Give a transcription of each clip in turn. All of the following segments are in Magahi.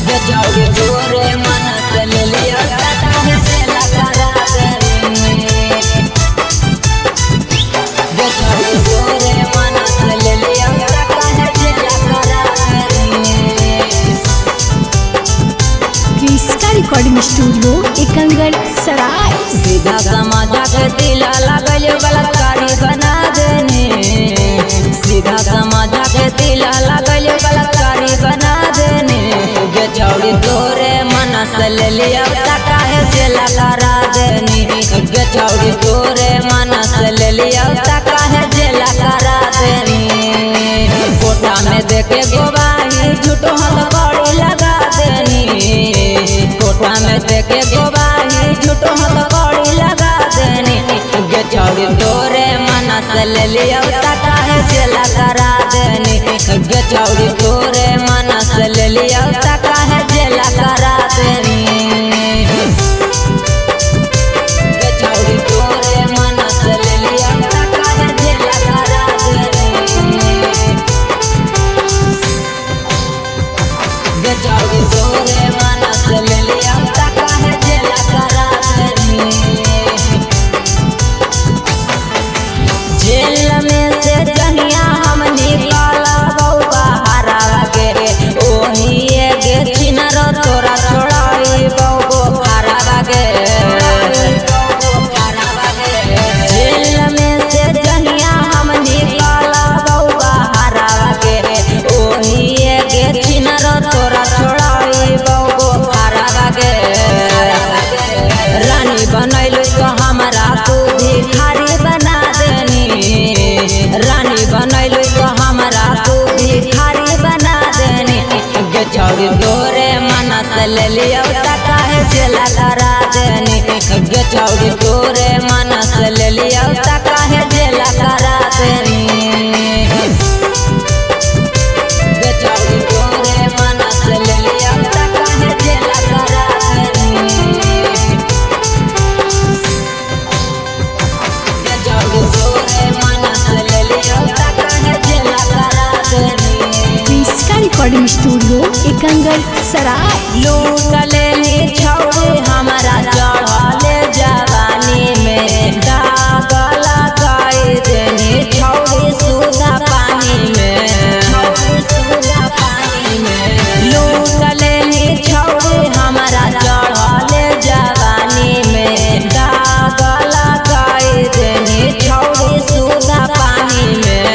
गे छौड़ी तोरे मनस ले लियो काहे जेला करा देनी। गे छौड़ी तोरे मनस ले लियो काहे जेला करा देनी। क्रिस्का रिकॉर्डिंग स्टूडियो एकंगल सराय। सीधा समाजा के दिला लागल बलात्कारी बना देने। सीधा समाजा के दिला लागल बलात्कारी बना देने। गे छौड़ी तोरे मनस ले लियो काहे जेला करा देनी। गे छौड़ी तोरे मनस ले लियो काहे जेला करा देनी। कोठा में देके गोबाही झूठो हथकड़ी लगा देनी। कोठा में देके गोबाही झूठो हथकड़ी लगा देनी। गे छौड़ी तोरे मनस ले लियो काहे जेला करा देनी। गे छौड़ी तोरे मनस ले लियो काहे जेला करा देनी। गे छौड़ी तोरे मनस ले लियो काहे जेला करा देनी। गे छौड़ी तोरे मनस ले लियो काहे जेला करा देनी। जेल में से जहिया हम निकालबौ बहरावा के, ओही गे छिनरो तोरा छोड़ाइबौ बोखारावा के। जेल में से जहिया हम निकालबौ बहरावा के, ओही गे छिनरो तोरा छोड़ाइबौ बोखारावा के। रानी बनैलु तो हमरा तू भिखारी बना देनी। रानी बनैलु तो हमरा तू भिखारी बना देनी। गे छौड़ी तोरे मनस ले लियो काहे जेला करा देनी। गे छौड़ी तोरे मनस ले लियो काहे जेला करा देनी। गे छौड़ी तोरे मनस ले लियो काहे जेला करा देनी। गे छौड़ी तोरे मनस ले लियो काहे जेला करा देनी। क्रिस्का रिकॉर्डिंग स्टूडियो एकंगल सराय। लूट लेली छौड़ी हमरा चढ़ले जवानी में, दाग लगाई देनी छौड़ी सुधा पानी में। छौड़ी सुधा पानी में। लूट लेली छौड़ी हमरा चढ़ले जवानी में, दाग लगाई देनी छौड़ी सुधा पानी में।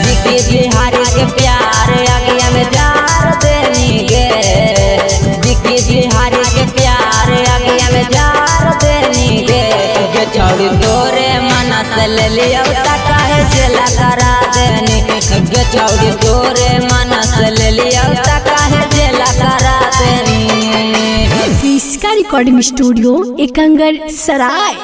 बिकी बिहारी के प्यार अगिया में जार देनी गे। बिकी बिहारी के प्यार अगिया में जार देनी गे। गे छौड़ी तोरे मनस ले लियो काहे जेला करा देनी। गे छौड़ी तोरे मनस ले लियो काहे जेला करा देनी। क्रिस्का रिकॉर्डिंग स्टूडियो एकंगल सराय।